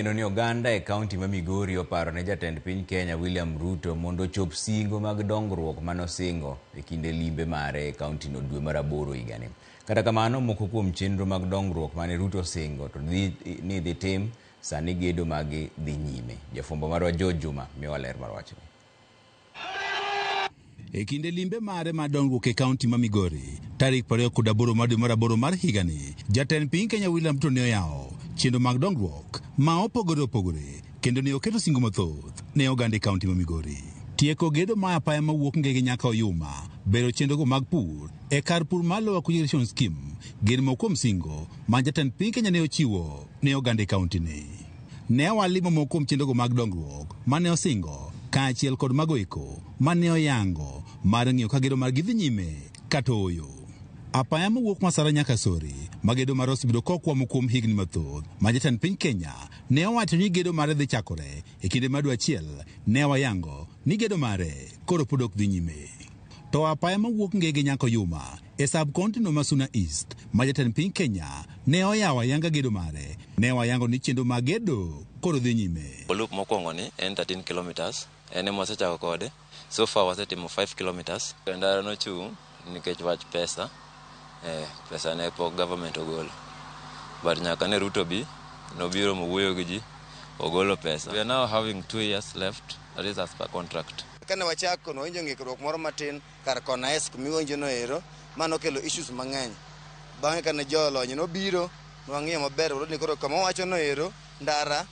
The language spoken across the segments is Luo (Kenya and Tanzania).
Kendo ni oganda e kaunti ma Migori oparo ne jatend piny Kenya William Ruto mondo ochop singo mag dongruok manosingo e kinde limbe mare e kauntino dwe mar aboro higani. Kata kamano, moko kuom chenro mag dongruok mane Ruto osingo to ni dhi tim sani gedo magi dhi nyime. Jafwambo marwa George Juma miyowa ler mar wachni. E kinde limbe mare mar dongruok e kaunti ma Migori, tarik 28 mar dwe mar aboro mar higani, jatend piny Kenya William Ruto ne oyawo chenro mag dongruok ma opogore opogore kendo ne oketo singo mathoth ne oganda e kaunti ma Migori. Tieko gedo mar apaya mawuok Ngege nyaka Oyuma, bero chenrogo mag pur e kar pur mar Lower Kuja Irrigation Scheme gin moko kuom singo ma jatend piny Kenya ne ochiwo ne oganda e kaunti ni. Ne walimo moko kuom chenrogo mag dongruok mane osingo kaachiel kod mago eko mane oyango mar ng'iyo ka gedo margi dhi nyime kata ooyo. Apaya mowuok Masara nyaka Sori ma gedo mare osebedo kokwamo kuom higni mathoth ma jatend piny Kenya ne owacho ni gedo mare dhi chakore e kinde mar dwe achiel ne wayango ni gedo mare koro pod ok dhi nyime. To apaya mawuok Ngege nyaka Oyuma e sub county no ma Suna East ma jatend piny Kenya ne oyawo ayanga gedo mare ne wayango ni chenro mag gedo koro dhi nyime. Loop mokwongo ni en 13 kilometers, en ema wasechako kode. So far wasetimo 5 kilometers. Ndara nochung' nikech wach pesa. Pesa ne pok government ogolo. But nyaka ne Ruto bi, nobiro mowuoyo gi ji, ogolo pesa. We are now having 2 years left, that is as per contract. Kane wachako nwawinjo ng'ikruok moro matin kar kona S kumiwinjo no ero, ma nokelo issues mang'eny. Bang'e kane jolony nobiro, nwang'iyo maber wayudo ni koro kama wawacho no ero, ndara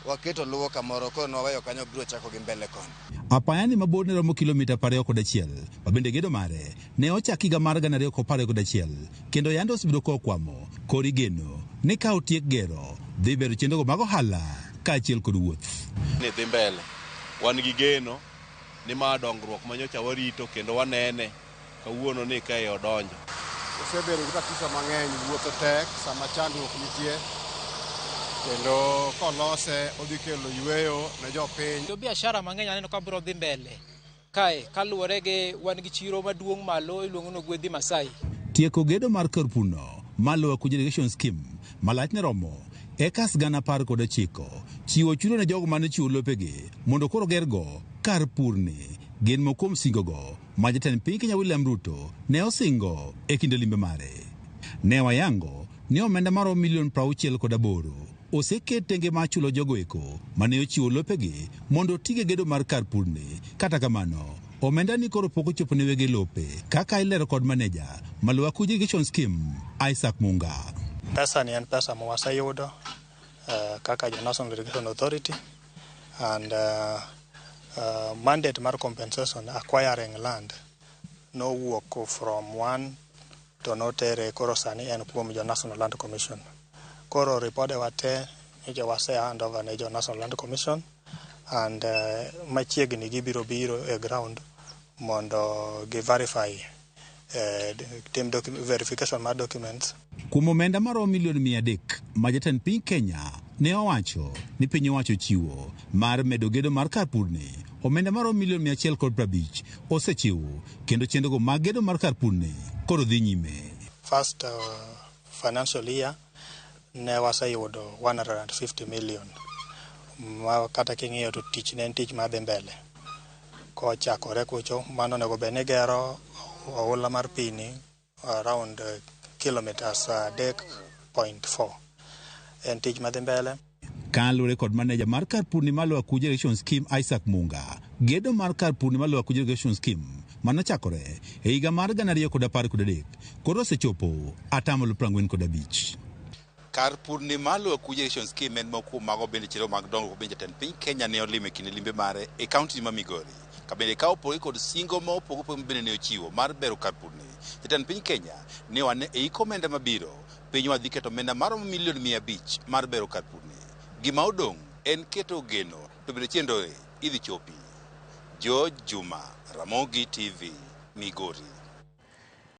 waketo luwo kamoro koro nwaweyo kanyo biro chako gi mbele koni. Apaya ni mabor ne romo kilomita 21 ma bende gedo mare ne ochak higa mar 2021 kendo yande osebedo kokwamo koro igeno ni ka otiek gero dhi bero chenrogo mag ohala kaachiel kod wuoth. Ni dhi mbele. Wan gi geno ni ma dongruok manyocha warito kendo wanene kawuono ni kae odonjo. Osebedo gi tatizo mang'eny, wuotho tek sama chandruok nitie, kendo kolose odhi kelo yweyo ne jopiny. To biashara mang'eny aneno ka biro dhi mbele kae kaluwore gi wan gi chiro maduong' malo iluongo ni Ogwedhi Masai. Tieko gedo mar kar purno mar Lower Kuja Irrigation Scheme ma lachne romo ekas 19,000 chiwo chudo ne jogo mane chiwo lopegi mondo koro gergo kar purni gin moko kuom singogo ma jatend piny Kenya William Ruto ne osingo e kinde limbe mare. Ne wayango ni omenda maromo milion 68 oseket tenge mar chulo jogo eko mane ochiwo lopegi mondo otige gedo mar kar purni. Kata kamano, omenda ni koro pok ochopo ne wege lope kaka ilero kod maneja ma Lower Kuja Irrigation Scheme Isaac Munga. Pesa ni en pesa ma waseyudo kaka jo National Irrigation Authority and mandate mar compensation acquiring land nowuok from one to notere koro sani en kuom jo National Land Commission. Koro ripode wa te nyocha wase hand over ne jo National Land Commission and machiegni gibiro biro e ground mondo gi verify tim verification mar documents. Kuom omenda maromo milion 300 ma jatend piny Kenya ne owacho ni piny owacho chiwo mar medo gedo mar kar purni, omenda maromo milion 150 osechiw kendo chenrogo mag gedo mar kar purni koro dhi nyime. First financial year ne waseyudo 150 million ma kata king'iyo to tich ne en tich madhi mbele kochakore kucho mano onego bed ni gero oula mar pi ni around kilometers 3.4 en tich madhi mbele. Kaluwore kod maneja mar kar purni mar Lower Kuja Irrigation Scheme Isaac Munga, gedo mar kar purni mar Lower Kuja Irrigation Scheme manochakore e higa mar 2013 koro osechopo 45%. Kar purni mar Lower Kuja Irrigation Scheme en moko kuom mago bende chenro mag dongruok bende jatend piny Kenya ne olimo e kinde limbe mare e kaunti ma Migori. Ka bende ka opogore kod singo ma opogore opogore bende ne ochiwo mar bero kar purni. Jatend piny Kenya ne wane e iko omenda mabiro, piny wa dhi keto omenda maromo milion 500 mar bero kar purni. Gima odong' en keto geno to bende chenro idhi chopi. George Juma, Ramogi TV, Migori.